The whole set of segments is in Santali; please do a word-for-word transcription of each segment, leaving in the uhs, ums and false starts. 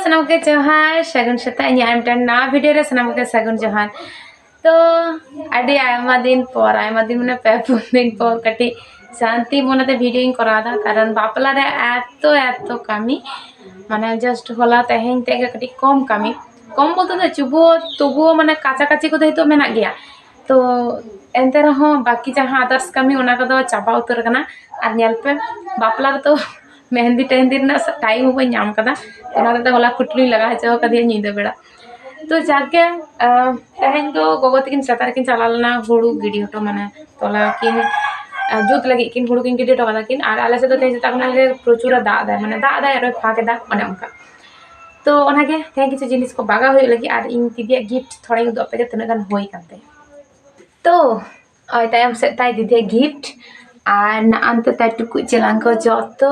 ᱥᱟᱱᱟᱢ ᱠᱚᱜᱮ ᱡᱚᱦᱟᱨ, ᱥᱟᱹᱜᱩᱱ ᱥᱮᱛᱟᱜ᱾ ᱤᱧᱟᱹᱜ ᱟᱨ ᱢᱤᱫᱴᱟᱝ ᱱᱟᱣᱟ ᱵᱷᱤᱰᱤᱭᱳ ᱨᱮ ᱥᱟᱱᱟᱢ ᱠᱚᱜᱮ ᱥᱟᱹᱜᱩᱱ ᱡᱚᱦᱟᱨ᱾ ᱛᱚ ᱟᱹᱰᱤ ᱟᱭᱢᱟ ᱫᱤᱱ ᱯᱚᱨ, ᱟᱭᱢᱟ ᱫᱤᱱ ᱢᱟᱱᱮ ᱯᱮ ᱯᱩᱱ ᱫᱤᱱ ᱯᱚᱨ ᱠᱟᱹᱴᱤᱡ ᱥᱟᱱᱛᱤ ᱢᱚᱱᱮᱛᱮ ᱵᱷᱤᱰᱤᱭᱳᱧ ᱠᱚᱨᱟᱣ ᱮᱫᱟ, ᱠᱟᱨᱚᱱ ᱵᱟᱯᱞᱟ ᱨᱮ ᱮᱛᱚ ᱮᱛᱚ ᱠᱟᱹᱢᱤ, ᱢᱟᱱᱮ ᱡᱟᱥᱴ ᱦᱚᱞᱟ ᱛᱮᱦᱮᱧ ᱛᱮᱫ ᱜᱮ ᱠᱟᱹᱴᱤᱡ ᱠᱚᱢ ᱠᱟᱹᱢᱤ, ᱠᱚᱢ ᱵᱚᱞᱛᱮ ᱫᱚ ᱪᱩᱵᱩ ᱛᱚᱵᱩᱣᱳ ᱢᱟᱱᱮ ᱠᱟᱪᱟ ᱠᱟᱪᱤ ᱠᱚᱫᱚ ᱱᱤᱛᱚᱜ ᱢᱮᱱᱟᱜ ᱜᱮᱭᱟ᱾ ᱛᱚ ᱮᱱᱛᱮ ᱨᱮᱦᱚᱸ ᱵᱟᱹᱠᱤ ᱡᱟᱦᱟᱸ ᱟᱫᱟᱨᱥ ᱠᱟᱹᱢᱤ, ᱚᱱᱟ ᱠᱚᱫᱚ ᱪᱟᱵᱟ ᱩᱛᱟᱹᱨ ᱟᱠᱟᱱᱟ᱾ ᱟᱨ ᱧᱮᱞ ᱯᱮ, ᱵᱟᱯᱞᱟ ᱨᱮᱫᱚ ᱢᱮᱦᱮᱱᱫᱤ ᱴᱮᱦᱮᱱᱫᱤ ᱨᱮᱱᱟᱜ ᱴᱟᱭᱤᱢ ᱦᱚᱸ ᱵᱟᱹᱧ ᱧᱟᱢ ᱠᱟᱫᱟ᱾ ᱚᱱᱟ ᱨᱮᱫᱚ ᱦᱚᱞᱟ ᱠᱷᱩᱴᱞᱤᱧ ᱞᱟᱜᱟ ᱦᱚᱪᱚ ᱠᱟᱫᱮᱭᱟ ᱧᱤᱫᱟᱹ ᱵᱮᱲᱟ᱾ ᱛᱚ ᱡᱟᱠ ᱜᱮ, ᱟᱸ, ᱛᱮᱦᱮᱧ ᱫᱚ ᱜᱚᱜᱚ ᱛᱟᱹᱠᱤᱱ ᱥᱮᱛᱟᱜ ᱨᱮᱠᱤᱱ ᱪᱟᱞᱟᱣ ᱞᱮᱱᱟ ᱦᱩᱲᱩ ᱜᱤᱰᱤ ᱦᱚᱴᱚ, ᱢᱟᱱᱮ ᱛᱚᱞᱟ ᱠᱤᱱ, ᱟᱸ, ᱡᱩᱛ ᱞᱟᱹᱜᱤᱫ ᱠᱤᱱ, ᱦᱩᱲᱩ ᱠᱤᱱ ᱜᱤᱰᱤ ᱦᱚᱴᱚ ᱠᱟᱫᱟ ᱠᱤᱱ᱾ ᱟᱨ ᱟᱞᱮ ᱥᱮᱫ ᱫᱚ ᱛᱮᱦᱮᱧ ᱥᱮᱛᱟᱜ ᱠᱷᱚᱱᱟᱜ ᱜᱮ ᱯᱨᱚᱪᱩᱨ ᱮ ᱫᱟᱜ ᱮᱫᱟᱭ, ᱢᱟᱱᱮ ᱫᱟᱜ ᱮᱫᱟᱭ ᱟᱨᱚᱭ ᱯᱷᱟᱸᱠ ᱮᱫᱟ, ᱚᱱᱮ ᱚᱱᱠᱟ᱾ ᱛᱚ ᱚᱱᱟᱜᱮ ᱛᱮᱦᱮᱧ ᱠᱤᱪᱷᱩ ᱡᱤᱱᱤᱥ ᱠᱚ ᱵᱟᱜᱟᱣ ᱦᱩᱭᱩᱜ ᱞᱟᱹᱜᱤᱫ, ᱟᱨ ᱤᱧ ᱫᱤᱫᱤᱭᱟᱜ ᱜᱤᱯᱷᱴ ᱛᱷᱚᱲᱟᱧ ᱩᱫᱩᱜ ᱟᱯᱮ ᱜᱮ ᱛᱤᱱᱟᱹᱜ ᱜᱟᱱ ᱦᱩᱭ ᱠᱟᱱ ᱛᱟᱭᱟ᱾ ᱛᱚ ᱳᱭ ᱛᱟᱭᱚᱢ ᱥᱮᱫ ᱛᱟᱭ ᱫᱤᱫᱤᱭᱟᱜ ᱜᱤᱯᱷᱴ, ᱟᱨ ᱱᱟᱜᱼᱟᱱᱛᱮ ᱛᱟᱭ ᱴᱩᱠᱩᱡ ᱪᱮᱞᱟᱝ ᱠᱚ ᱡᱚᱛᱚ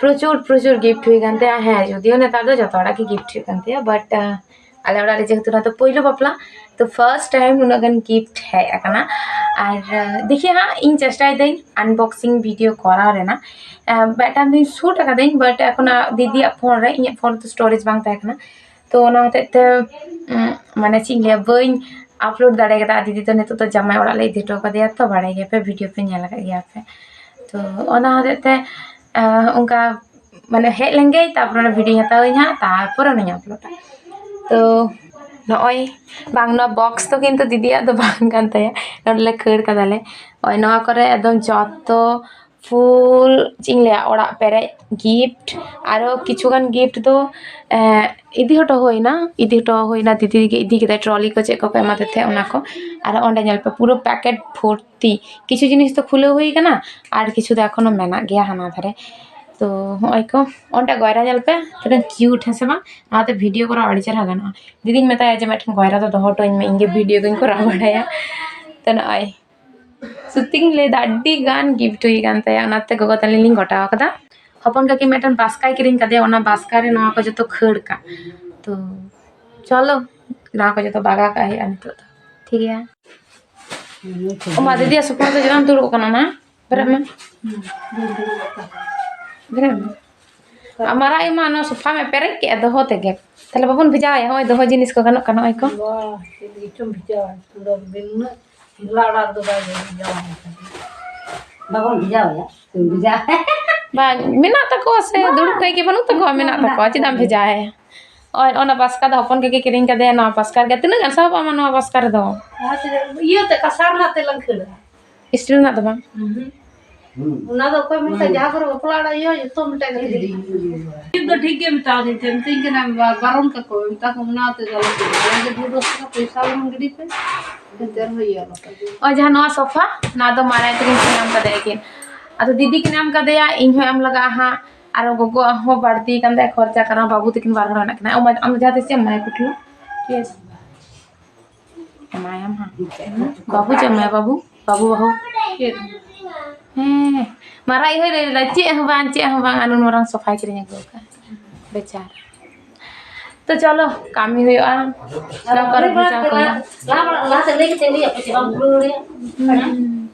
ᱯᱨᱚᱪᱩᱨ ᱯᱨᱚᱪᱩᱨ ᱜᱤᱯᱷᱴ ᱦᱩᱭ ᱠᱟᱱ ᱛᱟᱭᱟ᱾ ᱦᱮᱸ, ᱡᱩᱫᱤᱭᱳ ᱱᱮᱛᱟᱨ ᱫᱚ ᱡᱚᱛᱚ ᱦᱚᱲᱟᱜ ᱜᱮ ᱜᱤᱯᱷᱴ ᱦᱩᱭᱩᱜ ᱠᱟᱱ ᱛᱟᱭᱟ, ᱵᱟᱴ ᱟᱞᱮ ᱚᱲᱟᱜ ᱨᱮ ᱡᱮᱦᱮᱛᱩ ᱱᱚᱣᱟ ᱫᱚ ᱯᱳᱭᱞᱳ ᱵᱟᱯᱞᱟ, ᱛᱚ ᱯᱷᱟᱨᱥᱴ ᱴᱟᱭᱤᱢ ᱱᱩᱱᱟᱹᱜ ᱜᱟᱱ ᱜᱤᱯᱷᱴ ᱦᱮᱡ ᱟᱠᱟᱱᱟ᱾ ᱟᱨ ᱟᱸ, ᱫᱮᱠᱷᱤ ᱦᱟᱸᱜ, ᱤᱧ ᱪᱮᱥᱴᱟᱭ ᱫᱟᱹᱧ ᱟᱱᱵᱚᱠᱥᱤᱝ ᱵᱷᱤᱰᱤᱭᱳ ᱠᱚᱨᱟᱣ ᱨᱮᱱᱟᱜ᱾ ᱟᱸ, ᱢᱤᱫᱴᱟᱝ ᱫᱚᱧ ᱥᱩᱴ ᱟᱠᱟᱫᱟᱹᱧ, ᱵᱟᱴ ᱮᱠᱷᱚᱱ ᱫᱤᱫᱤᱭᱟᱜ ᱯᱷᱳᱱ ᱨᱮ, ᱤᱧᱟᱹᱜ ᱯᱷᱳᱱ ᱨᱮᱫᱚ ᱥᱴᱳᱨᱮᱡᱽ ᱵᱟᱝ ᱛᱟᱦᱮᱸ ᱠᱟᱱᱟ᱾ ᱛᱚ ᱚᱱᱟ ᱦᱚᱛᱮᱡ ᱛᱮ, ᱩᱸ, ᱢᱟᱱᱮ ᱪᱮᱫ ᱤᱧ ᱞᱟᱹᱭᱟ, ᱵᱟᱹᱧ ᱟᱯᱞᱳᱰ ᱫᱟᱲᱮ ᱠᱟᱫᱟ᱾ ᱟᱨ ᱫᱤᱫᱤ ᱫᱚ ᱱᱤᱛᱚᱜ ᱫᱚ ᱡᱟᱢᱟᱭ ᱚᱲᱟᱜ ᱞᱮ ᱤᱫᱤ ᱦᱚᱴᱚ ᱠᱟᱫᱮᱭᱟ, ᱛᱚ ᱵᱟᱲᱟᱭ ᱜᱮᱭᱟᱯᱮ, ᱵᱷᱤᱰᱤᱭᱳ ᱯᱮ ᱧᱮᱞ ᱟᱠᱟᱫ ᱜᱮᱭᱟ ᱯᱮ᱾ ᱛᱚ ᱚᱱᱟ ᱦᱚᱛᱮᱡ ᱛᱮ, ᱟᱸ, ᱚᱱᱠᱟ ᱢᱟᱱᱮ ᱦᱮᱡ ᱞᱮᱱ ᱜᱮᱭ, ᱛᱟᱨᱯᱚᱨᱮ ᱚᱱᱟ ᱵᱷᱤᱰᱤᱭᱳᱧ ᱦᱟᱛᱟᱣᱟᱹᱧ ᱦᱟᱸᱜ, ᱛᱟᱨᱯᱚᱨᱮ ᱚᱱᱟᱧ ᱟᱯᱞᱳᱰᱟ᱾ ᱛᱚ ᱱᱚᱜᱼᱚᱭ, ᱵᱟᱝ, ᱱᱚᱣᱟ ᱵᱚᱠᱥ ᱫᱚ ᱠᱤᱱᱛᱩ ᱫᱤᱫᱤᱭᱟᱜ ᱫᱚ ᱵᱟᱝ ᱠᱟᱱ ᱛᱟᱭᱟ, ᱱᱚᱸᱰᱮ ᱞᱮ ᱠᱷᱟᱹᱲ ᱠᱟᱫᱟᱞᱮ᱾ ᱱᱚᱜᱼᱚᱭ ᱱᱚᱣᱟ ᱠᱚᱨᱮ ᱮᱠᱫᱚᱢ ᱡᱚᱛᱚ ᱯᱷᱩᱞ, ᱪᱮᱫ ᱤᱧ ᱞᱟᱹᱭᱟ, ᱚᱲᱟᱜ ᱯᱮᱨᱮᱡ ᱜᱤᱯᱷᱴ᱾ ᱟᱨᱚ ᱠᱤᱪᱷᱩᱜᱟᱱ ᱜᱤᱯᱷᱴ ᱫᱚ, ᱮᱸ, ᱤᱫᱤ ᱦᱚᱴᱚ ᱦᱩᱭᱱᱟ, ᱤᱫᱤ ᱦᱚᱴᱚ ᱦᱩᱭᱱᱟ, ᱫᱤᱫᱤ ᱜᱮ ᱤᱫᱤ ᱠᱮᱫᱟᱭ, ᱴᱨᱚᱞᱤ ᱠᱚ ᱪᱮᱫ ᱠᱚᱠᱚ ᱮᱢᱟᱫᱮ ᱛᱟᱦᱮᱸᱫ, ᱚᱱᱟ ᱠᱚ᱾ ᱟᱨ ᱚᱸᱰᱮ ᱧᱮᱞ ᱯᱮ, ᱯᱩᱨᱟᱹ ᱯᱮᱠᱮᱴ ᱵᱷᱚᱨᱛᱤ᱾ ᱠᱤᱪᱷᱩ ᱡᱤᱱᱤᱥ ᱫᱚ ᱠᱷᱩᱞᱟᱹᱣ ᱦᱩᱭ ᱠᱟᱱᱟ, ᱟᱨ ᱠᱤᱪᱷᱩ ᱫᱚ ᱮᱠᱷᱚᱱᱳ ᱢᱮᱱᱟᱜ ᱜᱮᱭᱟ ᱦᱟᱱᱟ ᱫᱷᱟᱨᱮ᱾ ᱛᱚ ᱦᱚᱸᱜᱼᱚᱭ ᱠᱚ, ᱚᱸᱰᱮ ᱜᱚᱭᱨᱟ ᱧᱮᱞ ᱯᱮ, ᱛᱤᱱᱟᱹᱜ ᱠᱤᱭᱩᱴ, ᱦᱮᱸ ᱥᱮ ᱵᱟᱝ? ᱱᱚᱣᱟᱛᱮ ᱵᱷᱤᱰᱤᱭᱳ ᱠᱚᱨᱟᱣ ᱟᱹᱰᱤ ᱪᱮᱦᱨᱟ ᱜᱟᱱᱚᱜᱼᱟ᱾ ᱫᱤᱫᱤᱧ ᱢᱮᱛᱟᱭᱟ ᱡᱮ, "ᱢᱤᱫᱴᱮᱱ ᱜᱚᱭᱨᱟ ᱫᱚ ᱫᱚᱦᱚ ᱦᱚᱴᱚ ᱟᱹᱧ ᱢᱮ, ᱤᱧ ᱜᱮ ᱵᱷᱤᱰᱤᱭᱳ ᱠᱚᱧ ᱠᱚᱨᱟᱣ ᱵᱟᱲᱟᱭᱟ᱾" ᱛᱚ ᱱᱚᱜᱼᱚᱭ ᱥᱚᱛᱛᱤᱧ ᱞᱟᱹᱭᱫᱟ, ᱟᱹᱰᱤ ᱜᱟᱱ ᱜᱤᱯᱷᱴ ᱦᱩᱭ ᱠᱟᱱ ᱛᱟᱭᱟ, ᱚᱱᱟᱛᱮ ᱜᱚᱜᱚ ᱛᱟᱹᱞᱤᱧ ᱞᱤᱧ ᱜᱚᱴᱟ ᱟᱠᱟᱫᱟ᱾ ᱦᱚᱯᱚᱱ ᱠᱟᱹᱠᱤ ᱢᱤᱫᱴᱮᱱ ᱵᱟᱥᱠᱟᱭ ᱠᱤᱨᱤᱧ ᱠᱟᱫᱮᱭᱟ, ᱚᱱᱟ ᱵᱟᱥᱠᱟ ᱨᱮ ᱱᱚᱣᱟ ᱠᱚ ᱡᱚᱛᱚ ᱠᱷᱟᱹᱲ ᱠᱟᱜ᱾ ᱛᱚ ᱪᱚᱞᱚ, ᱱᱚᱣᱟ ᱠᱚ ᱡᱚᱛᱚ ᱵᱟᱜᱟ ᱠᱟᱜ ᱦᱩᱭᱩᱜᱼᱟ ᱱᱤᱛᱚᱜ ᱫᱚ, ᱴᱷᱤᱠ ᱜᱮᱭᱟ? ᱚ ᱢᱟ, ᱫᱤᱫᱤᱭᱟᱜ ᱥᱚᱯᱱᱚ ᱫᱚ ᱪᱮᱫᱟᱜ ᱮᱢ ᱫᱩᱲᱩᱵ ᱠᱟᱱᱟ ᱢᱟ? ᱵᱮᱨᱮᱫ ᱢᱮ᱾ ᱵᱮᱨᱮᱫ ᱢᱮ᱾ ᱟᱨ ᱢᱟᱨᱟᱜ ᱟᱭᱳ ᱢᱟ ᱱᱚᱣᱟ ᱥᱳᱯᱷᱟ ᱢᱮ ᱯᱮᱨᱮᱡ ᱠᱮᱜᱼᱟ ᱫᱚᱦᱚ ᱛᱮᱜᱮ᱾ ᱛᱟᱦᱞᱮ ᱵᱟᱵᱚᱱ ᱵᱷᱮᱡᱟᱣᱟᱭᱟ? ᱱᱚᱜᱼᱚᱭ ᱫᱚᱦᱚ ᱡᱤᱱᱤᱥ ᱠᱚ ᱜᱟᱱᱚᱜ ᱠᱟᱱᱟ, ᱱᱚᱜᱼᱚᱭ ᱠᱚ᱾ ᱵᱟᱦ, ᱪᱮᱫ ᱜᱮᱪᱚᱢ ᱵᱷᱮᱡᱟᱣᱟ, ᱱᱩᱱᱟᱹᱜ ᱦᱮᱸᱫᱞᱟ ᱚᱲᱟᱜ ᱨᱮᱫᱚ ᱵᱟᱭ ᱵᱷᱮᱡᱟᱣᱟ᱾ ᱵᱟᱵᱚᱱ ᱵᱷᱮᱡᱟᱣᱟᱭᱟ, ᱪᱮᱫ ᱵᱷᱮᱡᱟ? ᱵᱟᱝ, ᱢᱮᱱᱟᱜ ᱛᱟᱠᱚᱣᱟ ᱥᱮ, ᱵᱟᱝ᱾ ᱫᱩᱲᱩᱵ ᱠᱷᱚᱡ ᱜᱮ ᱵᱟᱹᱱᱩᱜ ᱛᱟᱠᱚᱣᱟ, ᱢᱮᱱᱟᱜ ᱢᱮᱱᱟᱜ ᱛᱟᱠᱚᱣᱟ, ᱛᱟᱠᱚᱣᱟ᱾ ᱪᱮᱫᱟᱜ ᱮᱢ ᱵᱷᱮᱡᱟᱣᱟᱭᱟ? ᱱᱚᱜᱼᱚᱭ ᱚᱱᱟ ᱵᱟᱥᱠᱟ ᱫᱚ ᱦᱚᱯᱚᱱ ᱜᱮ ᱠᱤᱨᱤᱧ ᱠᱟᱫᱮᱭᱟ, ᱱᱚᱣᱟ ᱵᱟᱥᱠᱟ ᱨᱮᱜᱮ᱾ ᱛᱤᱱᱟᱹᱜ ᱜᱟᱱ ᱥᱟᱦᱚᱵᱚᱜᱼᱟ ᱟᱢᱟ ᱱᱚᱣᱟ ᱵᱟᱥᱠᱟ ᱨᱮᱫᱚ? ᱟᱨ ᱪᱮᱫ, ᱤᱭᱟᱹ ᱛᱮ, ᱠᱟᱸᱥᱟ ᱨᱮᱱᱟᱜ ᱛᱮ ᱞᱟᱝᱠᱷᱟᱹᱲᱟ᱾ ᱥᱴᱤᱞ ᱨᱮᱱᱟᱜ ᱫᱚ ᱵᱟᱝ? ᱦᱩᱸ᱾ ᱚᱱᱟ ᱫᱚ ᱚᱠᱚᱭ ᱢᱮᱱᱛᱮ ᱡᱟᱦᱟᱸ ᱠᱚᱨᱮ ᱵᱟᱯᱞᱟ ᱚᱲᱟᱜ ᱤᱭᱟᱹ ᱡᱚᱛᱚ ᱢᱤᱫᱴᱟᱝ ᱠᱟᱛᱮ ᱜᱤᱰᱤ ᱦᱩᱭᱩᱜᱼᱟ᱾ ᱴᱷᱤᱠ ᱫᱚ ᱴᱷᱤᱠ ᱜᱮ ᱢᱮᱛᱟ ᱫᱤᱧ ᱛᱟᱦᱮᱸ, ᱢᱤᱛᱟᱹᱧ ᱠᱟᱱᱟ ᱵᱟ-, ᱵᱟᱨᱚᱱ ᱠᱟᱠᱚ, ᱢᱮᱛᱟ ᱠᱚ ᱚᱱᱟ ᱛᱮ ᱫᱚ ᱟᱞᱚ ᱯᱮ ᱤᱫᱤᱭᱟ᱾ ᱚᱱᱟ ᱜᱮ ᱫᱩ ᱫᱚᱥ ᱴᱟᱠᱟ ᱯᱚᱭᱥᱟ ᱵᱚᱱ ᱜᱤᱰᱤ ᱯᱮ, ᱮᱱᱛᱮ ᱨᱮᱦᱚᱸ ᱤᱭᱟᱹ ᱟᱞᱚ ᱯᱮ ᱤᱫᱤᱭᱟ᱾ ᱚ, ᱡᱟᱦᱟᱸ ᱱᱚᱣᱟ ᱥᱳᱯᱷᱟ, ᱱᱚᱣᱟ ᱫᱚ ᱢᱟᱨᱟᱝ ᱛᱟᱹᱠᱤᱱ ᱠᱤᱱ ᱮᱢ ᱠᱟᱫᱮᱭᱟ ᱠᱤᱱ᱾ ᱟᱫᱚ ᱫᱤᱫᱤ ᱠᱤᱱ ᱮᱢ ᱠᱟᱫᱮᱭᱟ, ᱤᱧ ᱦᱚᱸ ᱮᱢ ᱞᱟᱜᱟᱜᱼᱟ ᱦᱟᱸᱜ᱾ ᱟᱨ ᱜᱚᱜᱚᱣᱟᱜ ᱦᱚᱸ ᱵᱟᱹᱲᱛᱤ ᱠᱟᱱ ᱛᱟᱭᱟ ᱠᱷᱚᱨᱪᱟ, ᱠᱟᱨᱚᱱ ᱵᱟᱹᱵᱩ ᱛᱟᱹᱠᱤᱱ ᱵᱟᱨ ᱦᱚᱲ ᱢᱮᱱᱟᱜ ᱠᱤᱱᱟ᱾ ᱟᱢ, ᱟᱢ ᱡᱟᱦᱟᱸ ᱛᱤᱥ ᱪᱮᱫ ᱮᱢ ᱮᱢᱟᱭᱟ ᱠᱩᱴᱷᱞᱟᱹ? ᱴᱷᱤᱠ ᱟᱪᱷᱮ᱾ ᱮᱢᱟᱭᱟᱢ ᱦᱟᱸᱜ᱾ ᱵᱟᱹᱵᱩ ᱪᱮᱫ ᱮᱢᱟᱭᱟ ᱵᱟᱹᱵᱩ? ᱵᱟᱹᱵᱩ ᱵᱟᱹᱦᱩ? ᱪᱮᱫ? ᱦᱮᱸ, ᱢᱟᱨᱟᱝ ᱤᱧ ᱦᱚᱸᱭ ᱞᱟᱹᱭ ᱞᱮᱫᱟ, "ᱪᱮᱫ ᱦᱚᱸ ᱵᱟᱝ, ᱪᱮᱫ ᱦᱚᱸ ᱵᱟᱝ, ᱟᱨ ᱱᱩᱱ ᱢᱟᱨᱟᱝ ᱥᱳᱯᱷᱟᱭ ᱠᱤᱨᱤᱧ ᱟᱹᱜᱩ ᱟᱠᱟᱫ, ᱵᱮᱪᱟᱨᱟ᱾" ᱛᱚ ᱪᱚᱞᱚ, ᱠᱟᱹᱢᱤ ᱦᱩᱭᱩᱜᱼᱟ᱾ ᱟᱨ ᱱᱚᱣᱟ ᱠᱚᱨᱮ ᱞᱟᱦᱟ, ᱵᱷᱮᱡᱟ ᱠᱚ ᱦᱩᱭᱩᱜᱼᱟ᱾ ᱞᱟᱦᱟ, ᱞᱟᱦᱟ ᱥᱮᱫ ᱞᱟᱹᱭ ᱠᱟᱛᱮ ᱞᱟᱹᱭ ᱟᱯᱮ ᱪᱮ ᱵᱟᱢ ᱯᱩᱨᱟᱹᱣ ᱫᱟᱲᱮᱭᱟᱜᱼᱟ? ᱦᱩᱸ᱾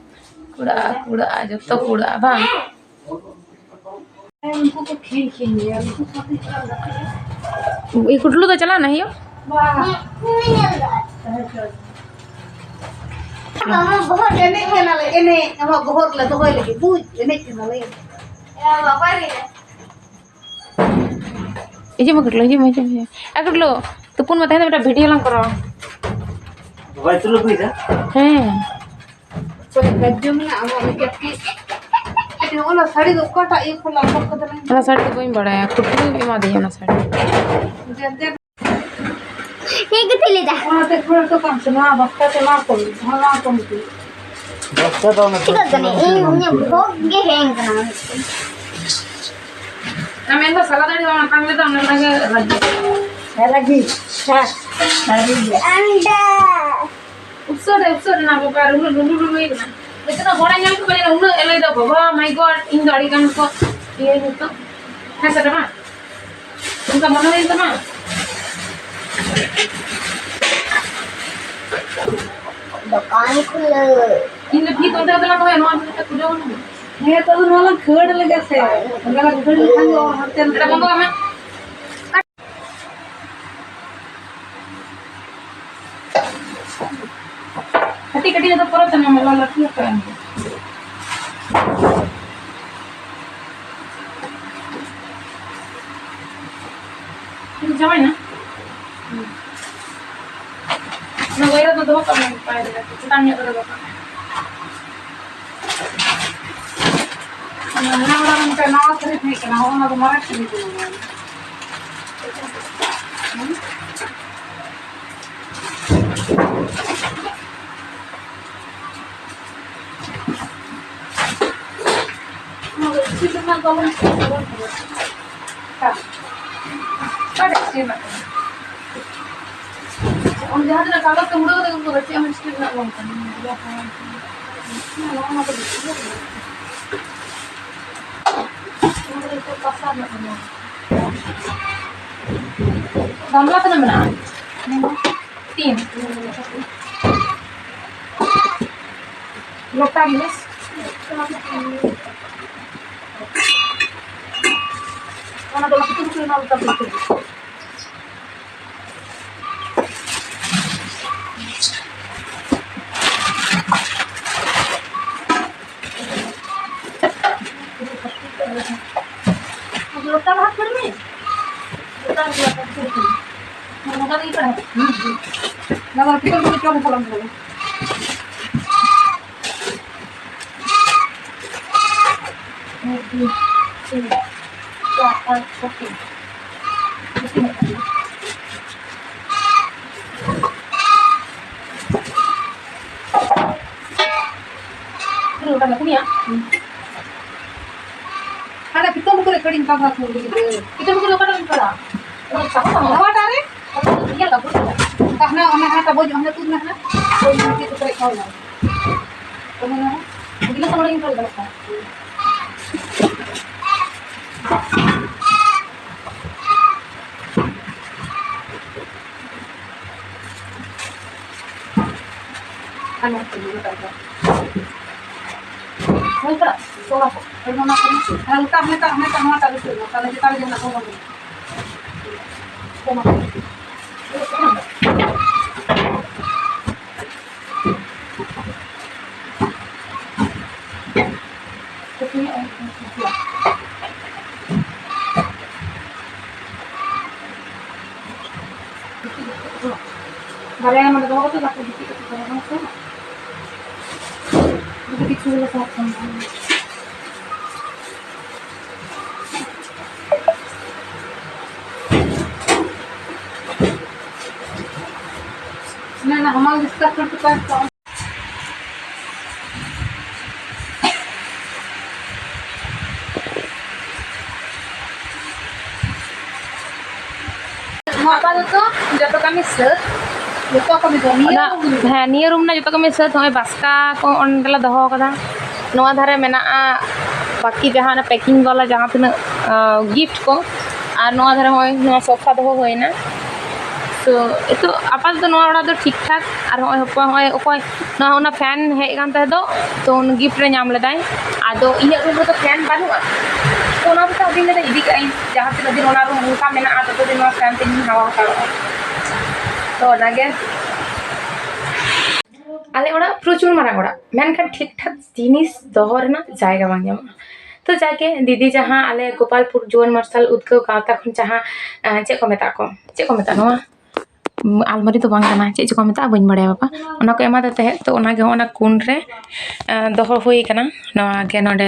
ᱠᱩᱲᱟᱹᱜᱼᱟ, ᱠᱩᱲᱟᱹᱜᱼᱟ, ᱡᱚᱛᱚ ᱠᱩᱲᱟᱹᱜᱼᱟ, ᱵᱟᱝ? ᱩᱱᱠᱩ ᱠᱚ ᱠᱷᱮᱞ ᱠᱷᱮᱞ ᱜᱮᱭᱟ, ᱩᱱᱠᱩ ᱥᱟᱶᱛᱮ ᱪᱮᱫᱟᱜ ᱮᱢ ᱜᱟᱛᱮᱜᱼᱟ? ᱤᱭᱟᱹ, ᱠᱩᱴᱞᱩ ᱫᱚ ᱪᱟᱞᱟᱣ ᱱᱟ ᱦᱮᱭᱳ? ᱵᱟᱝ᱾ ᱟᱢᱟᱜ ᱵᱚᱦᱚᱜ ᱮᱱᱮᱡ ᱠᱟᱱᱟᱞᱮ, ᱮᱱᱮᱡ, ᱟᱢᱟᱜ ᱵᱚᱦᱚᱜ ᱞᱮ ᱫᱚᱦᱚᱭ ᱞᱟᱹᱜᱤᱫ, ᱵᱩᱡᱽ, ᱮᱱᱮᱡ ᱠᱟᱱᱟᱞᱮ᱾ ᱦᱤᱡᱩᱜ ᱢᱮ ᱠᱩᱴᱞᱩ, ᱦᱤᱡᱩᱜ ᱢᱮ, ᱦᱤᱡᱩᱜ ᱢᱮ, ᱦᱤᱡᱩᱜ ᱢᱮ᱾ ᱮ ᱠᱩᱴᱞᱩ, ᱛᱩᱯᱩᱱ ᱢᱮ, ᱛᱮᱦᱮᱧ ᱫᱚ ᱢᱤᱫᱴᱟᱝ ᱵᱷᱤᱰᱤᱭᱳ ᱞᱟᱝ ᱠᱚᱨᱟᱣᱟ᱾ ᱵᱟᱵᱟᱭ ᱛᱩᱞᱟᱹ ᱟᱹᱜᱩᱭᱮᱫᱟ? ᱦᱮᱸ᱾ ᱚᱠᱚᱭ ᱜᱟᱡᱽᱡᱚ ᱢᱮᱱᱟᱜᱼᱟ, ᱟᱢᱟᱜ ᱢᱤᱫᱴᱮᱱ ᱛᱤ᱾ ᱟᱪᱪᱷᱟ, ᱚᱱᱟ ᱥᱟᱹᱲᱤ ᱫᱚ ᱚᱠᱟᱴᱟᱜ ᱤᱭᱟᱹ ᱠᱷᱚᱱ ᱞᱟᱝ ᱦᱚᱨ ᱠᱟᱫᱟ ᱞᱟᱝ? ᱚᱱᱟ ᱥᱟᱹᱲᱤ ᱫᱚ ᱵᱟᱹᱧ ᱵᱟᱲᱟᱭᱟ, ᱠᱩᱴᱞᱩᱭ ᱮᱢᱟᱫᱤᱧᱟ ᱚᱱᱟ ᱥᱟᱹᱲᱤ᱾ ᱫᱮᱱ, ᱫᱮᱱ᱾ ᱦᱮᱸ, ᱜᱟᱛᱮ ᱞᱟᱹᱭᱫᱟ᱾ ᱚᱱᱟᱛᱮ ᱠᱷᱩᱞᱟᱹ ᱦᱚᱴᱚ ᱠᱟᱜ ᱢᱮᱥᱮ, ᱱᱚᱣᱟ ᱵᱟᱥᱠᱟ ᱛᱮ ᱮᱢᱟ ᱠᱚᱢ, ᱱᱚᱣᱟ ᱮᱢᱟ ᱠᱚᱢ ᱯᱮ᱾ ᱵᱟᱥᱠᱟ ᱫᱚ ᱚᱱᱟ ᱪᱤᱠᱟᱹᱜ ᱠᱟᱱᱟ? ᱤᱧ, ᱤᱧᱟᱹᱜ ᱵᱚᱦᱚᱜ ᱜᱮ ᱦᱮᱝ ᱠᱟᱱᱟ᱾ ᱟᱢ ᱮᱱ ᱫᱚ ᱥᱟᱞᱟ ᱫᱟᱲᱮ ᱵᱟᱢ ᱟᱛᱟᱝ ᱞᱮᱫᱟ, ᱚᱱᱮ ᱚᱱᱟ ᱜᱮ ᱨᱟᱹᱜᱤ᱾ ᱨᱟᱹᱜᱤ, ᱦᱮᱸ, ᱨᱟᱹᱜᱤ ᱜᱮ᱾ ᱟᱱᱰᱟ᱾ ᱩᱯᱥᱟᱹ ᱨᱮ, ᱩᱯᱥᱟᱹ ᱨᱮᱱᱟᱜ ᱵᱮᱯᱟᱨ, ᱩᱱᱟᱹᱜ ᱞᱩᱞᱩ ᱞᱩᱞᱩᱭ ᱠᱟᱱᱟ᱾ ᱡᱚᱛᱚ ᱦᱚᱲᱮ ᱧᱟᱢ ᱠᱚ ᱠᱟᱱᱟ, ᱩᱱᱟᱹᱜ ᱮ ᱞᱟᱹᱭᱫᱟ, ᱵᱟᱵᱟ, my God, ᱤᱧ ᱫᱚ ᱟᱹᱰᱤ ᱜᱟᱱ ᱠᱚ ᱤᱭᱟᱹ ᱱᱤᱛᱚᱜ᱾ ᱦᱮᱸ ᱥᱮ ᱵᱟᱝ? ᱚᱱᱠᱟ ᱢᱚᱱᱮ ᱦᱩᱭᱩᱜ ᱛᱟᱢᱟ? ᱫᱚᱠᱟᱱ ᱠᱷᱩᱞᱟᱹᱣ᱾ ᱤᱧ ᱫᱚ ᱵᱷᱤᱛ ᱚᱱᱛᱮ ᱫᱚ ᱵᱟᱝ ᱦᱩᱭᱩᱜᱼᱟ, ᱱᱚᱣᱟ ᱫᱚ ᱠᱷᱩᱞᱟᱹᱣ ᱢᱮ᱾ ᱦᱮᱸ, ᱛᱚ ᱱᱚᱣᱟ ᱞᱟᱝ ᱠᱷᱟᱹᱲ ᱞᱮᱜᱮ ᱥᱮ᱾ ᱚᱱᱟ ᱞᱟᱝ ᱠᱷᱟᱹᱲ ᱞᱮᱠᱷᱟᱱ ᱜᱮ ᱦᱟᱱᱛᱮ ᱱᱟᱛᱮ᱾ ᱮᱴᱟᱜ ᱵᱚᱱᱫᱚ ᱠᱟᱜ ᱢᱮ᱾ ᱠᱟᱹᱴᱤᱡ ᱠᱟᱹᱴᱤᱡ ᱫᱚ ᱯᱚᱨᱮ ᱛᱮ ᱮᱢᱟᱢᱟ, ᱞᱟᱹᱴᱩ ᱞᱟᱹᱴᱩ ᱮᱢ ᱢᱮ᱾ ᱪᱟᱵᱟᱭᱮᱱᱟ? ᱚᱱᱟ ᱵᱟᱭᱨᱟ ᱫᱚ ᱫᱚᱦᱚ ᱠᱟᱜ ᱢᱮ, ᱵᱟᱭᱨᱟ ᱫᱚ ᱪᱮᱛᱟᱱ ᱧᱚᱜ ᱨᱮ ᱫᱚᱦᱚ ᱠᱟᱜ ᱢᱮ᱾ ᱚᱱᱟ ᱦᱟᱱᱟ ᱦᱚᱲᱟᱜ ᱢᱤᱫᱴᱟᱝ ᱱᱟᱣᱟ ᱛᱷᱟᱹᱨᱤ ᱛᱟᱦᱮᱸ ᱠᱟᱱᱟ, ᱚᱱᱟ ᱫᱚ ᱢᱟᱨᱟᱝ ᱛᱷᱟᱹᱨᱤ ᱠᱟᱱᱟ᱾ ᱦᱩᱸ? ᱚᱱᱟ ᱫᱚ ᱤᱥᱤᱱ ᱨᱮᱱᱟᱜ ᱫᱚ ᱟᱞᱚᱢ ᱪᱤᱱᱛᱟᱹ ᱵᱟᱝ ᱠᱟᱱᱟ᱾ ᱚᱠᱟᱨᱮ ᱤᱥᱤᱱ ᱨᱮᱱᱟᱜ ᱠᱟᱱᱟ? ᱟᱢ ᱡᱟᱦᱟᱸ ᱛᱤᱱᱟᱹᱜ ᱠᱟᱜᱚᱡᱽ ᱛᱮ ᱩᱰᱟᱹᱣ ᱠᱟᱛᱮ ᱜᱮᱢ ᱠᱚᱨᱟᱣ, ᱪᱮᱫ ᱮᱢ ᱤᱥᱤᱱ ᱨᱮᱱᱟᱜ ᱵᱟᱝ ᱠᱟᱱᱟ᱾ ᱱᱚᱣᱟ ᱢᱟ ᱠᱚ ᱵᱮᱥᱤ ᱜᱮ ᱠᱟᱱᱟ᱾ ᱱᱚᱣᱟ ᱫᱚ ᱱᱤᱛᱚᱜ ᱠᱟᱸᱥᱟ ᱨᱮᱱᱟᱜ ᱠᱟᱱᱟ᱾ ᱜᱟᱢᱞᱟ ᱛᱤᱱᱟᱹᱜ ᱢᱮᱱᱟᱜᱼᱟ? ᱛᱤᱱ᱾ ᱞᱚᱴᱟ ᱜᱮ᱾ ᱚᱱᱟ ᱫᱚ ᱞᱟᱹᱴᱩ ᱞᱟᱹᱴᱩ ᱚᱱᱟ ᱞᱚᱴᱟ ᱞᱟᱹᱴᱩ᱾ ᱞᱚᱴᱟ ᱞᱟᱦᱟ ᱠᱷᱟᱹᱲ ᱢᱮ᱾ ᱞᱚᱴᱟ ᱞᱟᱦᱟ ᱠᱷᱟᱹᱲ ᱢᱮ᱾ ᱱᱚᱝᱠᱟ ᱛᱮᱜᱮ ᱯᱟᱲᱦᱟᱜ᱾ ᱦᱩᱸ, ᱦᱩᱸ᱾ ᱱᱚᱣᱟ ᱠᱤᱛᱟᱹᱵ ᱠᱚᱫᱚ ᱪᱚᱞ ᱦᱚᱞᱚᱝ ᱠᱟᱱᱟ᱾ ᱢᱤᱫ, ᱫᱩᱭ, ᱛᱤᱱ, ᱪᱟᱨ, ᱯᱟᱸᱪ, ᱪᱷᱚ, ᱛᱤᱱ᱾ ᱛᱤᱱᱟᱹᱜ ᱠᱟᱱᱟ? ᱯᱩᱨᱟᱹ ᱜᱚᱴᱟ ᱜᱮ ᱯᱩᱱᱭᱟ? ᱦᱩᱸ᱾ ᱦᱟᱱᱟ ᱯᱤᱛᱟᱹᱢ ᱠᱚᱨᱮ ᱠᱟᱹᱲᱤᱧ ᱠᱟᱵᱷᱟ ᱠᱚ ᱜᱤᱫᱽᱨᱟᱹ᱾ ᱯᱤᱛᱟᱹᱢ ᱠᱚᱨᱮ ᱚᱠᱟᱴᱟᱜ ᱮᱢ ᱠᱟᱲᱟ? ᱚᱱᱟ ᱥᱟᱵᱚᱱ ᱥᱟᱵᱚᱱ᱾ ᱱᱚᱣᱟᱴᱟᱜ ᱨᱮ? ᱤᱭᱟᱹ ᱠᱟᱯᱚᱲ ᱠᱟᱱᱟ᱾ ᱦᱟᱱᱟ, ᱚᱱᱟ ᱦᱟᱱᱟᱴᱟᱜ ᱵᱚᱡ, ᱦᱟᱱᱟ ᱛᱩᱫ ᱢᱮ ᱦᱟᱱᱟ᱾ ᱦᱳᱭ, ᱚᱱᱟ ᱪᱮᱫ ᱠᱚ ᱯᱮᱨᱮᱡ ᱠᱟᱣᱱᱟ? ᱚᱱᱟ ᱦᱟᱱᱟ᱾ ᱵᱤᱞᱟᱹ ᱥᱟᱵᱚᱱ ᱤᱧ ᱠᱚᱭ ᱫᱟᱲᱮᱭᱟᱜ ᱠᱟᱱᱟ᱾ ᱦᱟᱱᱟ ᱛᱩᱫ ᱢᱮ ᱦᱟᱱᱟ᱾ ᱦᱳᱭ ᱛᱚ, ᱛᱚᱲᱟ ᱠᱚ᱾ ᱦᱳᱭ, ᱚᱱᱟ ᱠᱚ ᱦᱟᱞᱠᱟ, ᱦᱟᱞᱠᱟ, ᱦᱟᱞᱠᱟ ᱱᱚᱣᱟᱴᱟᱜ ᱨᱮ ᱥᱩᱨ ᱱᱟ, ᱛᱟᱦᱞᱮ ᱪᱮᱛᱟᱱ ᱨᱮ ᱡᱟᱦᱟᱸ ᱠᱚ ᱵᱟᱹᱱᱩᱜ᱾ ᱵᱟᱨᱭᱟ ᱜᱟᱱ ᱱᱚᱰᱮ ᱫᱚᱦᱚ ᱠᱟᱛᱮ ᱵᱟᱠᱚ ᱜᱤᱛᱤᱡ ᱠᱟᱛᱮ ᱫᱚᱦᱚ ᱠᱟᱱᱟ ᱥᱮ᱾ ᱡᱩᱫᱤ ᱠᱤᱪᱷᱩ ᱜᱩᱞᱳ ᱥᱟᱦᱟᱜ ᱠᱟᱱᱟ᱾ ᱚᱱᱟ ᱦᱟᱢᱟᱞ ᱰᱤᱥᱠᱟᱥ ᱠᱚ ᱱᱚᱣᱟ ᱟᱯᱟᱛᱚᱛᱚ ᱡᱚᱛᱚ ᱠᱟᱹᱢᱤ ᱥᱟᱹᱛ, ᱡᱚᱛᱚ ᱠᱟᱹᱢᱤ ᱫᱚ ᱱᱤᱭᱟᱹ ᱚᱱᱟ, ᱨᱩᱢ ᱨᱮ᱾ ᱦᱮᱸ, ᱱᱤᱭᱟᱹ ᱨᱩᱢ ᱨᱮᱱᱟᱜ ᱡᱚᱛᱚ ᱠᱟᱹᱢᱤ ᱥᱟᱹᱛ᱾ ᱱᱚᱜᱼᱚᱭ ᱵᱟᱥᱠᱟ ᱠᱚ ᱚᱸᱰᱮ ᱞᱮ ᱫᱚᱦᱚ ᱠᱟᱫᱟ᱾ ᱱᱚᱣᱟ ᱫᱷᱟᱨᱮ ᱢᱮᱱᱟᱜᱼᱟ ᱵᱟᱹᱠᱤ ᱡᱟᱦᱟᱸ ᱚᱱᱟ ᱯᱮᱠᱤᱝ ᱵᱟᱞᱟ ᱡᱟᱦᱟᱸ ᱛᱤᱱᱟᱹᱜ, ᱟᱸ, ᱜᱤᱯᱷᱴ ᱠᱚ, ᱟᱨ ᱱᱚᱣᱟ ᱫᱷᱟᱨᱮ ᱱᱚᱜᱼᱚᱭ ᱱᱚᱣᱟ ᱥᱳᱯᱷᱟ ᱫᱚᱦᱚ ᱦᱩᱭᱱᱟ᱾ ᱛᱚ, ᱱᱤᱛᱚᱜ ᱟᱯᱟᱛᱚᱛᱚ ᱱᱚᱣᱟ ᱚᱲᱟᱜ ᱫᱚ ᱴᱷᱤᱠ ᱴᱷᱟᱠ᱾ ᱟᱨ ᱱᱚᱜᱼᱚᱭ ᱦᱚᱯᱚᱱ, ᱱᱚᱜᱼᱚᱭ ᱚᱠᱚᱭ ᱱᱚᱣᱟ, ᱚᱱᱟ ᱯᱷᱮᱱ ᱦᱮᱡ ᱟᱠᱟᱱ ᱛᱟᱦᱮᱸ ᱫᱚ, ᱛᱚ, ᱩᱱᱤ ᱜᱤᱯᱷᱴ ᱨᱮ ᱧᱟᱢ ᱞᱮᱫᱟᱭ᱾ ᱟᱫᱚ ᱤᱧᱟᱹᱜ ᱨᱩᱢ ᱨᱮᱫᱚ ᱯᱷᱮᱱ ᱵᱟᱹᱱᱩᱜᱼᱟ, ᱛᱚ, ᱚᱱᱟ ᱦᱚᱛᱮᱡ ᱛᱮ ᱟᱫᱚᱧ ᱞᱟᱹᱭᱫᱟ ᱤᱫᱤ ᱠᱟᱜ ᱟᱹᱧ, ᱡᱟᱦᱟᱸ ᱛᱤᱱᱟᱹᱜ ᱫᱤᱱ ᱚᱱᱟ ᱨᱩᱢ ᱚᱱᱠᱟ ᱢᱮᱱᱟᱜᱼᱟ, ᱛᱚᱛᱚ ᱫᱤᱱ ᱱᱚᱣᱟ ᱯᱷᱮᱱ ᱛᱮᱜᱤᱧ ᱦᱟᱣᱟ ᱦᱟᱛᱟᱲᱚᱜᱼᱟ᱾ ᱛᱚ, ᱚᱱᱟᱜᱮ ᱟᱞᱮ ᱚᱲᱟᱜ ᱯᱨᱚᱪᱩᱨ ᱢᱟᱨᱟᱝ ᱚᱲᱟᱜ, ᱢᱮᱱᱠᱷᱟᱱ ᱴᱷᱤᱠ ᱴᱷᱟᱠ ᱡᱤᱱᱤᱥ ᱫᱚᱦᱚ ᱨᱮᱱᱟᱜ ᱡᱟᱭᱜᱟ ᱵᱟᱝ ᱧᱟᱢᱚᱜᱼᱟ᱾ ᱛᱚ, ᱡᱟᱜᱮ ᱫᱤᱫᱤ ᱡᱟᱦᱟᱸ ᱟᱞᱮ ᱜᱳᱯᱟᱞᱯᱩᱨ ᱡᱩᱣᱟᱹᱱ ᱢᱟᱨᱥᱟᱞ ᱩᱫᱽᱜᱟᱹᱣ ᱜᱟᱶᱛᱟ ᱠᱷᱚᱱ ᱡᱟᱦᱟᱸ, ᱮᱸ, ᱪᱮᱫ ᱠᱚ ᱢᱮᱛᱟᱜ ᱠᱚ, ᱪᱮᱫ ᱠᱚ ᱢᱮᱛᱟᱜᱼᱟ ᱱᱚᱣᱟ? ᱩᱢ, ᱟᱞᱢᱟᱨᱤ ᱫᱚ ᱵᱟᱝ ᱠᱟᱱᱟ, ᱪᱮᱫ ᱪᱚᱠᱚ ᱢᱮᱛᱟᱜᱼᱟ ᱵᱟᱹᱧ ᱵᱟᱲᱟᱭᱟ ᱵᱟᱵᱟ, ᱚᱱᱟ ᱠᱚ ᱮᱢᱟᱫᱮ ᱛᱟᱦᱮᱸᱫ᱾ ᱛᱚ ᱚᱱᱟᱜᱮ ᱦᱚᱸᱜᱼᱚ ᱚᱱᱟ ᱠᱩᱱ ᱨᱮ, ᱮᱸ, ᱫᱚᱦᱚ ᱦᱩᱭ ᱠᱟᱱᱟ᱾ ᱱᱚᱣᱟ ᱜᱮ ᱱᱚᱰᱮ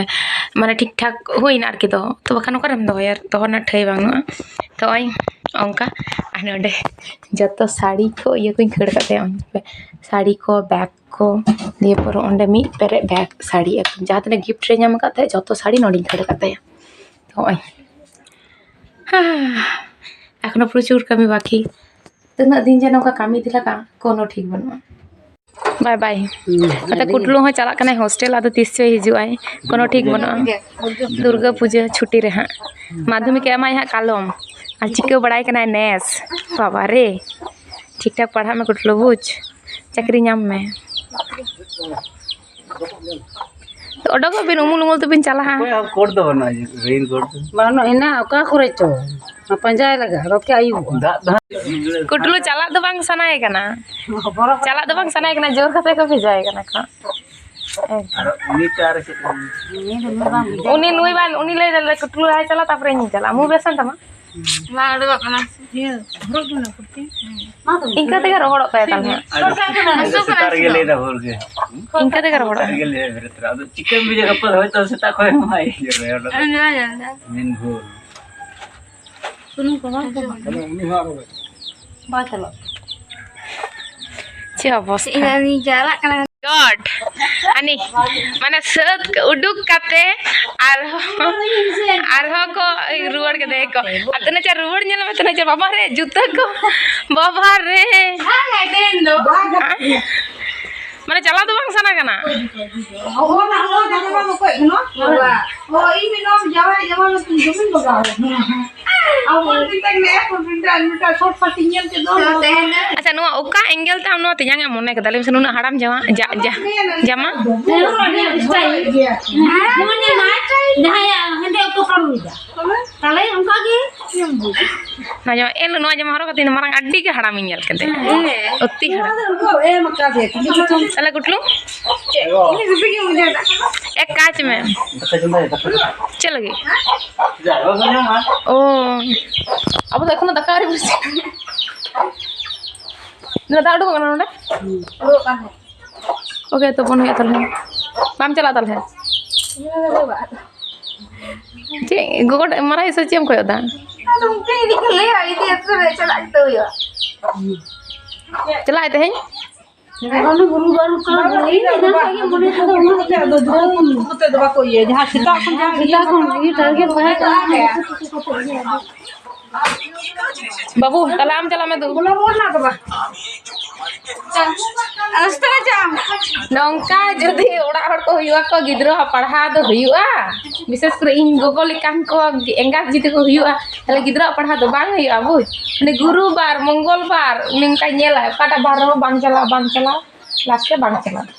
ᱢᱟᱱᱮ ᱴᱷᱤᱠ ᱴᱷᱟᱠ ᱦᱩᱭᱱᱟ ᱟᱨᱠᱤ ᱫᱚᱦᱚ, ᱛᱚ ᱵᱟᱠᱷᱟᱱ ᱚᱠᱟᱨᱮᱢ ᱫᱚᱦᱚᱭᱟ, ᱫᱚᱦᱚ ᱨᱮᱱᱟᱜ ᱴᱷᱟᱹᱭ ᱵᱟᱹᱱᱩᱜᱼᱟ᱾ ᱛᱚ ᱱᱚᱜᱼᱚᱭ ᱚᱱᱠᱟ᱾ ᱟᱨ ᱱᱚᱰᱮ ᱡᱚᱛᱚ ᱥᱟᱹᱲᱤ ᱠᱚ ᱤᱭᱟᱹ ᱠᱚᱧ ᱠᱷᱟᱹᱲ ᱠᱟᱜ ᱛᱟᱭᱟ, ᱥᱟᱹᱲᱤ ᱠᱚ, ᱵᱮᱜᱽ ᱠᱚ, ᱫᱤᱭᱮ ᱯᱚᱨ ᱚᱸᱰᱮ ᱢᱤᱫ ᱯᱮᱨᱮᱡ ᱵᱮᱜᱽ ᱥᱟᱹᱲᱤ ᱮᱠᱫᱚᱢ ᱡᱟᱦᱟᱸ ᱛᱤᱱᱟᱹᱜ ᱜᱤᱯᱷᱴ ᱨᱮ ᱧᱟᱢ ᱟᱠᱟᱫ ᱛᱟᱦᱮᱸᱫ ᱡᱚᱛᱚ ᱥᱟᱹᱲᱤ ᱱᱚᱰᱮᱧ ᱠᱷᱟᱹᱲ ᱟᱠᱟᱫ ᱛᱟᱭᱟ᱾ ᱛᱚ ᱱᱚᱜᱼᱚᱭ ᱮᱠᱷᱚᱱᱳ ᱯᱨᱚᱪᱩᱨ ᱠᱟᱹᱢᱤ ᱵᱟᱹᱠᱤ᱾ ᱛᱤᱱᱟᱹᱜ ᱫᱤᱱ ᱡᱮ ᱱᱚᱝᱠᱟ ᱠᱟᱹᱢᱤ ᱤᱫᱤ ᱞᱟᱜᱟᱜᱼᱟ, ᱠᱳᱱᱳ ᱴᱷᱤᱠ ᱵᱟᱹᱱᱩᱜᱼᱟ᱾ ᱵᱟᱭ ᱵᱟᱭ᱾ ᱦᱩᱸ, ᱟᱫᱚ ᱟᱹᱰᱤ ᱠᱩᱴᱞᱩ ᱦᱚᱸ ᱪᱟᱞᱟᱜ ᱠᱟᱱᱟᱭ ᱦᱳᱥᱴᱮᱞ, ᱟᱫᱚ ᱛᱤᱥ ᱪᱚᱭ ᱦᱤᱡᱩᱜᱼᱟᱭ, ᱠᱳᱱᱳ ᱴᱷᱤᱠ ᱵᱟᱹᱱᱩᱜᱼᱟ᱾ ᱫᱩᱨᱜᱟᱹ ᱯᱩᱡᱟᱹ ᱪᱷᱩᱴᱤ ᱨᱮ ᱦᱟᱸᱜ ᱢᱟᱫᱽᱫᱷᱚᱢᱤᱠ ᱮ ᱮᱢᱟᱭ ᱦᱟᱸᱜ ᱠᱟᱞᱚᱢ, ᱟᱨ ᱪᱤᱠᱟᱹ ᱵᱟᱲᱟᱭ ᱠᱟᱱᱟᱭ ᱱᱮᱥ᱾ ᱵᱟᱵᱟ ᱨᱮ, ᱴᱷᱤᱠ ᱴᱷᱟᱠ ᱯᱟᱲᱦᱟᱜ ᱢᱮ ᱠᱩᱴᱞᱩ, ᱵᱩᱡᱽ, ᱪᱟᱹᱠᱨᱤ ᱧᱟᱢ ᱢᱮ᱾ ᱚᱰᱚᱠᱚᱜ ᱵᱤᱱ, ᱩᱢᱩᱞ ᱩᱢᱩᱞ ᱛᱮᱵᱤᱱ ᱪᱟᱞᱟᱜᱼᱟ᱾ ᱚᱠᱚᱭᱟᱜ ᱠᱳᱰ ᱫᱚ ᱵᱟᱹᱱᱩᱜᱼᱟ, ᱨᱮᱱ ᱠᱳᱰ ᱫᱚ᱾ ᱵᱟᱹᱱᱩᱜ, ᱦᱮᱱᱟᱜ, ᱚᱠᱟ ᱠᱚᱨᱮ ᱪᱚ᱾ ᱯᱟᱸᱡᱟᱭ ᱞᱟᱜᱟᱜᱼᱟ, ᱟᱫᱚ ᱪᱮᱫ ᱟᱹᱭᱩᱵᱚᱜᱼᱟ? ᱫᱟᱜ ᱫᱚ ᱦᱟᱸᱜ ᱠᱩᱴᱞᱩ ᱪᱟᱞᱟᱜ ᱫᱚ ᱵᱟᱝ ᱥᱟᱱᱟᱭᱮ ᱠᱟᱱᱟ᱾ ᱪᱟᱞᱟᱜ ᱫᱚ ᱵᱟᱝ ᱥᱟᱱᱟᱭᱮ ᱠᱟᱱᱟ, ᱡᱳᱨ ᱠᱟᱛᱮ ᱠᱚ ᱵᱷᱮᱡᱟᱭᱮ ᱠᱟᱱᱟ ᱠᱚ᱾ ᱟᱨ ᱩᱱᱤ ᱛᱚ ᱟᱨ ᱪᱮᱫ ᱩᱱᱤ ᱫᱚ ᱱᱩᱭ ᱵᱟᱝ ᱩᱱᱤ ᱞᱟᱹᱭ ᱫᱟᱞᱮ, ᱠᱩᱴᱞᱩ ᱞᱟᱦᱟᱭ ᱪᱟᱞᱟᱜ, ᱛᱟᱨᱯᱚᱨᱮ ᱤᱧᱤᱧ ᱪᱟᱞᱟᱜᱼᱟ᱾ ᱢᱩ ᱵᱮᱥ ᱮᱱ ᱛᱟᱢᱟ? ᱵᱟᱝ ᱩᱰᱩᱠᱚᱜ ᱠᱟᱱᱟ᱾ ᱤᱭᱟᱹ, ᱦᱚᱨᱚᱜ ᱫᱚ ᱢᱮᱱᱟᱜᱼᱟ ᱠᱩᱨᱛᱤ᱾ ᱤᱱᱠᱟ ᱛᱮᱜᱮ ᱨᱚᱦᱚᱲᱚᱜ ᱛᱟᱭᱟ ᱛᱟᱦᱞᱮ᱾ ᱟᱫᱚ ᱥᱮᱛᱟᱜ ᱨᱮᱜᱮ ᱞᱟᱹᱭ ᱫᱟ ᱵᱷᱳᱨ ᱜᱮ᱾ ᱤᱱᱠᱟ ᱛᱮᱜᱮ ᱨᱚᱦᱚᱲᱚᱜᱼᱟ᱾ ᱥᱮᱛᱟᱜ ᱨᱮᱜᱮ ᱞᱟᱹᱭ ᱫᱟ ᱵᱮᱨᱮᱫ ᱛᱚᱨᱟ᱾ ᱟᱫᱚ ᱪᱤᱠᱟᱹᱢ ᱵᱩᱡᱷᱟᱹᱣ ᱜᱟᱯᱟ ᱫᱚ ᱦᱚᱭᱛᱳ ᱥᱮᱛᱟᱜ ᱠᱷᱚᱱ ᱦᱚᱸ ᱵᱟᱭ ᱤᱭᱟᱹ ᱨᱚᱦᱚᱲ ᱠᱟᱫᱟ᱾ ᱢᱮᱱ ᱵᱷᱳᱨ᱾ ᱥᱩᱱᱩᱢ ᱠᱚ ᱵᱟᱝ ᱠᱚ ᱵᱟᱝ ᱪᱟᱞᱟᱜ᱾ ᱪᱮᱫ ᱚᱵᱚᱥᱛᱷᱟ? ᱤᱧ ᱪᱟᱞᱟᱜ ᱠᱟᱱᱟ᱾ God, ᱟᱹᱱᱤ, ᱢᱟᱱᱮ ᱥᱟᱹᱛ ᱩᱰᱩᱠ ᱠᱟᱛᱮ ᱟᱨᱦᱚᱸ, ᱟᱨᱦᱚᱸ ᱠᱚ ᱨᱩᱣᱟᱹᱲ ᱠᱮᱫᱮᱭᱟ ᱠᱚ᱾ ᱟᱨ ᱛᱤᱱᱟᱹᱜ ᱪᱮᱦᱨᱟ ᱨᱩᱣᱟᱹᱲ ᱧᱮᱞ ᱢᱮ, ᱛᱤᱱᱟᱹᱜ ᱪᱮᱦᱨᱟ, ᱵᱟᱵᱟ ᱨᱮ, ᱡᱩᱛᱟᱹ ᱠᱚ, ᱵᱟᱵᱟ ᱨᱮ᱾ ᱢᱟᱱᱮ ᱪᱟᱞᱟᱣ ᱫᱚ ᱵᱟᱝ ᱥᱟᱱᱟ ᱠᱟᱱᱟ᱾ ᱟᱪᱪᱷᱟ, ᱱᱚᱣᱟ ᱚᱠᱟ angle ᱛᱮ ᱟᱢ ᱱᱚᱣᱟ ᱛᱮᱧᱟᱝ ᱮᱢ ᱢᱚᱱᱮ ᱠᱮᱫᱟ? ᱞᱟᱹᱭ ᱢᱮᱥᱮ, ᱱᱩᱱᱟᱹᱜ ᱦᱟᱲᱟᱢ ᱡᱟᱢᱟ, ᱡᱟ-, ᱡᱟ-, ᱡᱟᱢᱟ? ᱡᱟᱦᱟᱸᱭᱟᱜ ᱦᱟᱸᱰᱮ ᱚᱠᱟ ᱯᱟᱨᱚᱢ ᱮᱫᱟ᱾ ᱛᱟᱦᱞᱮ ᱚᱱᱠᱟ ᱜᱮ᱾ ᱱᱚᱣᱟ ᱡᱟᱢᱟ, ᱮ, ᱱᱚᱣᱟ ᱡᱟᱢᱟ ᱦᱚᱨᱚᱜ ᱠᱟᱛᱮ ᱤᱧ ᱫᱚ ᱢᱟᱨᱟᱝ ᱟᱹᱰᱤ ᱜᱮ ᱦᱟᱲᱟᱢᱤᱧ ᱧᱮᱞ ᱠᱮᱫᱮ᱾ ᱦᱮᱸ᱾ ᱚᱛᱤ ᱦᱟᱲᱟᱢ᱾ ᱛᱟᱦᱞᱮ ᱠᱩᱴᱞᱩ? ᱮ, ᱠᱟᱪ ᱢᱮ᱾ ᱪᱮᱫ ᱞᱟᱹᱜᱤᱫ? ᱚ, ᱟᱵᱚ ᱫᱚ ᱮᱠᱷᱚᱱᱳ ᱫᱟᱠᱟ ᱟᱹᱣᱨᱤ ᱵᱚᱱ ᱤᱥᱤᱱᱟ᱾ ᱫᱟᱜ ᱩᱰᱩᱠᱚᱜ ᱠᱟᱱᱟ ᱱᱚᱸᱰᱮ? ᱩᱰᱩᱠᱚᱜ ᱠᱟᱱ ᱜᱮᱭᱟ᱾ OK, ᱛᱩᱯᱩᱱ ᱦᱩᱭᱩᱜᱼᱟ ᱛᱟᱦᱞᱮ᱾ ᱵᱟᱢ ᱪᱟᱞᱟᱜᱼᱟ ᱛᱟᱦᱞᱮ? ᱪᱮᱫ ᱜᱚᱜᱚ ᱢᱟᱨᱟᱝ ᱤᱥᱟᱹ ᱪᱮᱫ ᱮᱢ ᱠᱚᱭᱚᱜ ᱮᱫᱟ? ᱟᱫᱚ ᱩᱱᱠᱤᱱ ᱡᱩᱫᱤ ᱠᱤᱱ ᱞᱟᱹᱭᱟ, ᱤᱫᱤ ᱟᱹᱛᱩ ᱨᱮ ᱪᱟᱞᱟᱜ ᱜᱮᱛᱚ ᱦᱩᱭᱩᱜᱼᱟ᱾ ᱪᱟᱞᱟᱜ ᱟᱭ ᱛᱮᱦᱮᱧ? ᱵᱟᱹᱱᱩ ᱜᱩᱨᱩ ᱵᱟᱨᱩ ᱠᱚ ᱤᱧ ᱮᱱᱟᱝ ᱠᱷᱚᱱ ᱜᱮ ᱢᱚᱱᱮ ᱛᱮᱫᱚ ᱩᱱᱟᱹᱜ ᱟᱫᱚ ᱫᱩᱨᱟᱹᱝ ᱠᱚᱛᱮ ᱫᱚ ᱵᱟᱠᱚ ᱤᱭᱟᱹ, ᱡᱟᱦᱟᱸ ᱥᱮᱛᱟᱜ ᱠᱷᱚᱱ ᱡᱟᱦᱟᱸ ᱥᱮᱛᱟᱜ ᱠᱷᱚᱱ ᱤᱭᱟᱹ target ᱛᱟᱦᱮᱸ ᱠᱟᱱᱟ᱾ ᱵᱟᱹᱵᱩ, ᱛᱟᱦᱞᱮ ᱟᱢ ᱪᱟᱞᱟᱜ ᱢᱮ ᱫᱩ᱾ ᱚᱱᱟ ᱢᱚᱱᱟ ᱫᱚ ᱵᱟᱝ᱾ ᱟᱥᱛᱮ ᱡᱟᱢ᱾ ᱱᱚᱝᱠᱟ ᱡᱩᱫᱤ ᱚᱲᱟᱜ ᱦᱚᱲ ᱠᱚ ᱦᱩᱭᱩᱜᱼᱟ ᱠᱚ, ᱜᱤᱫᱽᱨᱟᱹ ᱦᱚᱸ ᱯᱟᱲᱦᱟᱣ ᱫᱚ ᱦᱩᱭᱩᱜᱼᱟ᱾ ᱵᱤᱥᱮᱥ ᱠᱚᱨᱮ ᱤᱧ ᱜᱚᱜᱚ ᱞᱮᱠᱟᱱ ᱠᱚ ᱮᱸᱜᱟᱛ ᱡᱩᱫᱤ ᱠᱚ ᱦᱩᱭᱩᱜᱼᱟ, ᱛᱟᱦᱞᱮ ᱜᱤᱫᱽᱨᱟᱹᱣᱟᱜ ᱯᱟᱲᱦᱟᱣ ᱫᱚ ᱵᱟᱝ ᱦᱩᱭᱩᱜᱼᱟ, ᱵᱩᱡᱽ? ᱩᱱᱤ ᱜᱩᱨᱩ ᱵᱟᱨ, ᱢᱚᱝᱜᱚᱞ ᱵᱟᱨ, ᱩᱱᱤ ᱚᱱᱠᱟᱭ ᱧᱮᱞᱟ, ᱚᱠᱟᱴᱟᱜ ᱵᱟᱨ ᱨᱮᱦᱚᱸ ᱵᱟᱝ ᱪᱟᱞᱟᱜᱼᱟ, ᱵᱟᱝ ᱪᱟᱞᱟᱜᱼᱟ, last ᱨᱮ ᱵᱟᱝ ᱪᱟᱞᱟᱜᱼᱟ᱾